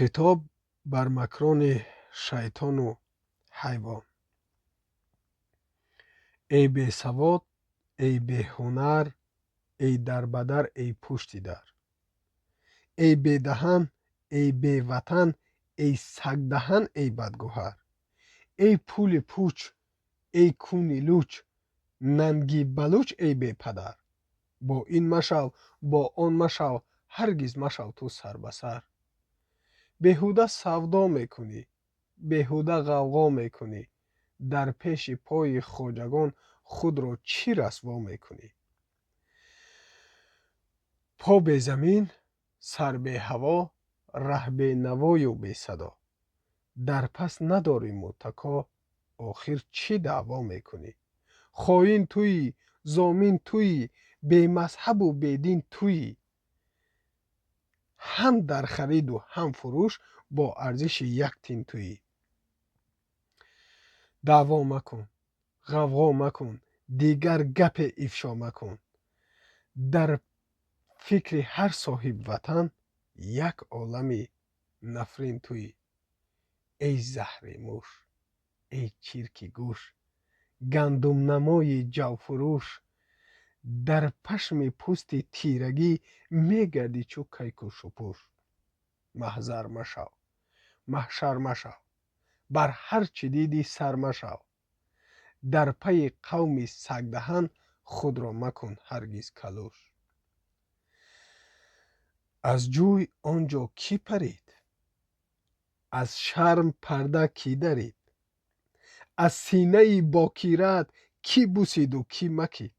Хитоб бар макрони шайтону ҳайвон. Эй бесавод, эй беҳунар, эй дарбадар, эй пушти дар, эй бедаҳан, эй беватан, эй сагдаҳан, эй бадгӯҳар, эй пули пуч, эй куни луч, нанги балуч, эй бепадар, бо ин машав, бо он машав, ҳаргиз машав ту сарбасар. Беҳуда савдо мекунӣ, беҳуда ғавғо мекунӣ, дар пеши пои хоҷагон худро чӣ расво мекунӣ? По безамин, сар беҳаво, раҳ бенавою бесадо, дар пас надорӣ муттако, охир чӣ даъво мекунӣ? Хоин туӣ, зомин туӣ, бемазҳабу бедин туӣ, ҳам дар хариду ҳам фурӯш бо арзиши як тин туӣ. Даъво макун, ғавғо макун, дигар гапе ифшо макун, дар фикри ҳар соҳибватан як олами нафрин туӣ. Эй заҳри муш, эй чирки гӯш, гандумнамои ҷавфурӯш, дар пашми пӯсти тирагӣ мегардӣ чӯ кайку шупуш. Маҳзар машав, маҳшар машав, бар ҳар чӣ дидӣ сар машав, дар пайи қавми сагдаҳан худро макун ҳаргиз калуш. Аз ҷӯй он ҷо кӣ парид, аз шарм парда кӣ дарид, аз синаи бокират кӣ бусиду кӣ макид?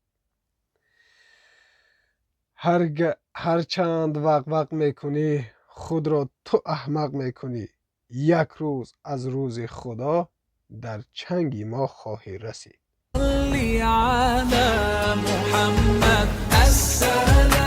Ҳарчанд вақ-вақ мекунӣ, худро ту аҳмақ мекунӣ, як рӯз аз рӯзи Худо дар чанги мо хоҳӣ расид. صل على محمد. السلام.